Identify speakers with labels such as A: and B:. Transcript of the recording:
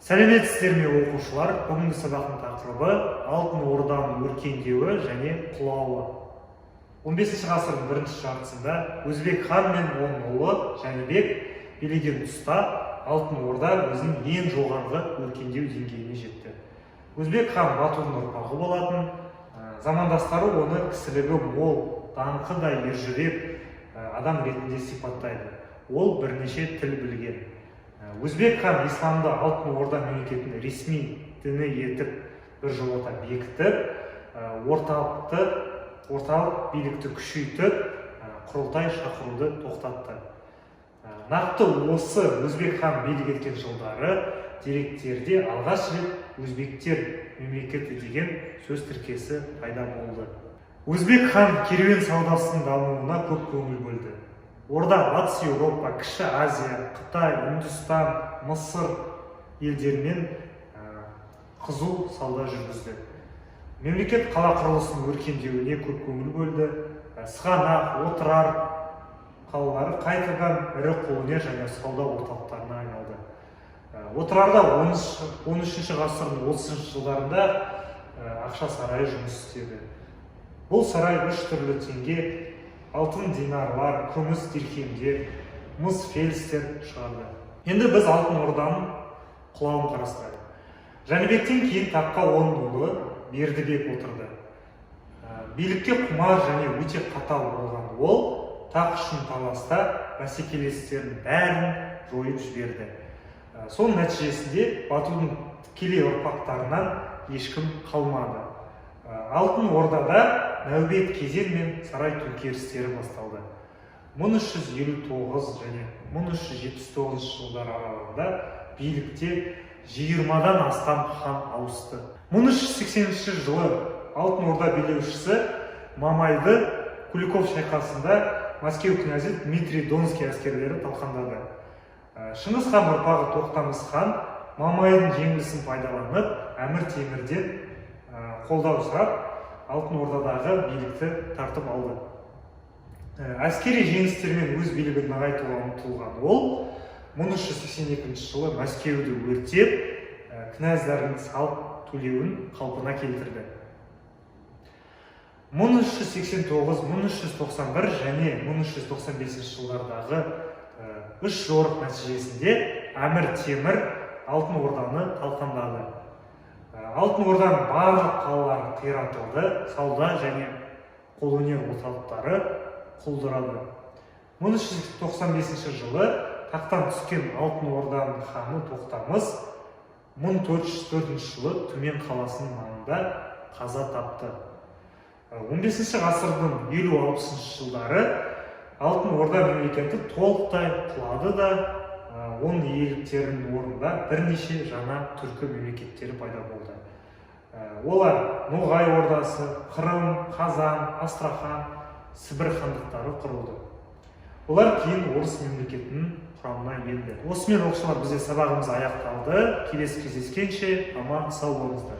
A: Сәлеметсіздер ме, оқушылар! Бүгінгі сабақтың тақырыбы: Алтын Орданың өркендеуі және құлауы. 15 ғасырдың бірінші жартысында Өзбек хан мен оның ұлы Жәнібек билеген тұста Алтын Орда өзінің ең жоғарғы өркендеу деңгейіне жетті. Өзбек хан Батудың ұрпағы болатын. Замандастары оны кісілігі мол, даңқы да ержүрек адам ретінде сипаттайды. Ол бірнеше тіл білген. Өзбек хан исламды Алтын Орда мемлекетінің ресми діні етіп біржолата бекітіп, орталық билікті күшейтіп, құрылтай шақыруды тоқтатты. Нақты осы Өзбек хан билік еткен жылдары деректерде алғаш рет «өзбектер мемлекеті» деген сөз тіркесі пайда болды. Өзбек хан керуен саудасының дамуына көп көңіл бөлді. Орда Батыс Еуропа, Кіші Азия, Қытай, Үндістан, Мысыр елдерімен қызу сауда жүргізді. Мемлекет қала құрылысының өркендеуіне көп көңіл бөлді. Сығанақ, Отырар қалалары қайтадан ірі қолөнер және сауда орталықтарына айналды. Отырарда 13 ғасырдың 30 жылдарында ақша сарайы жұмыс істеді. Бұл сарай үш түрлі теңге, алтын динарлар, күміс дирхемдер, мыс фельстер шығарды. Енді біз Алтын Орданың құлауын қарастырайық. Жәнібектен кейін таққа оның ұлы Бердібек отырды. Билікке құмар және өте қатал болған ол тақ үшін таласта бәсекелестерінің бәрін жойып жіберді. Соның нәтижесінде Батудың тікелей ұрпақтарынан ешкім қалмады. Алтын Ордада нәубет кезең мен сарай төңкерістері басталды. 1359 және 1379 жылдар аралығында билікте 20-дан астам хан ауысты. 1380 жылы Алтын Орда билеушісі Мамайды Куликов шайқасында Мәскеу князі Дмитрий Донский әскерлері талқандады. Шыңғыс хан ұрпағы Тоқтамыс хан Мамайдың жеңілісін пайдаланып, Әмір Темірден қолдау сұрап, Алтын Ордадағы билікті тартып алды. Әскери жеңістермен өз билігін нығайтуға ұмтылған ол 1382 жылы Мәскеуді өртеп, князьдардың салық төлеуін қалпына келтірді. 1389, 1391 және 1395 жылдардағы үш жорық нәтижесінде Әмір Темір Алтын Орданы талқандады. Алтын Орданың барлық қалалары қиратылды, сауда және қолөнер орталықтары құлдырады. 1395 жылы тақтан түскен Алтын Орданың ханы Тоқтамыс 1404 жылы Түмен қаласының маңында қаза тапты. 15 ғасырдың 50-60 жылдары Алтын Орда мемлекеті толықтай құлады да, оның иеліктерінің орнында бірнеше жаңа түркі мемлекеттері пайда болды. Олар Ноғай Ордасы, Қырым, Қазан, Астрахан, Сібір хандықтары құрылды. Олар кейін Орыс мемлекетінің құрамына енді. Осымен, оқушылар, бізде сабағымыз аяқталды. Келесі кездескенше аман сау болыңыздар.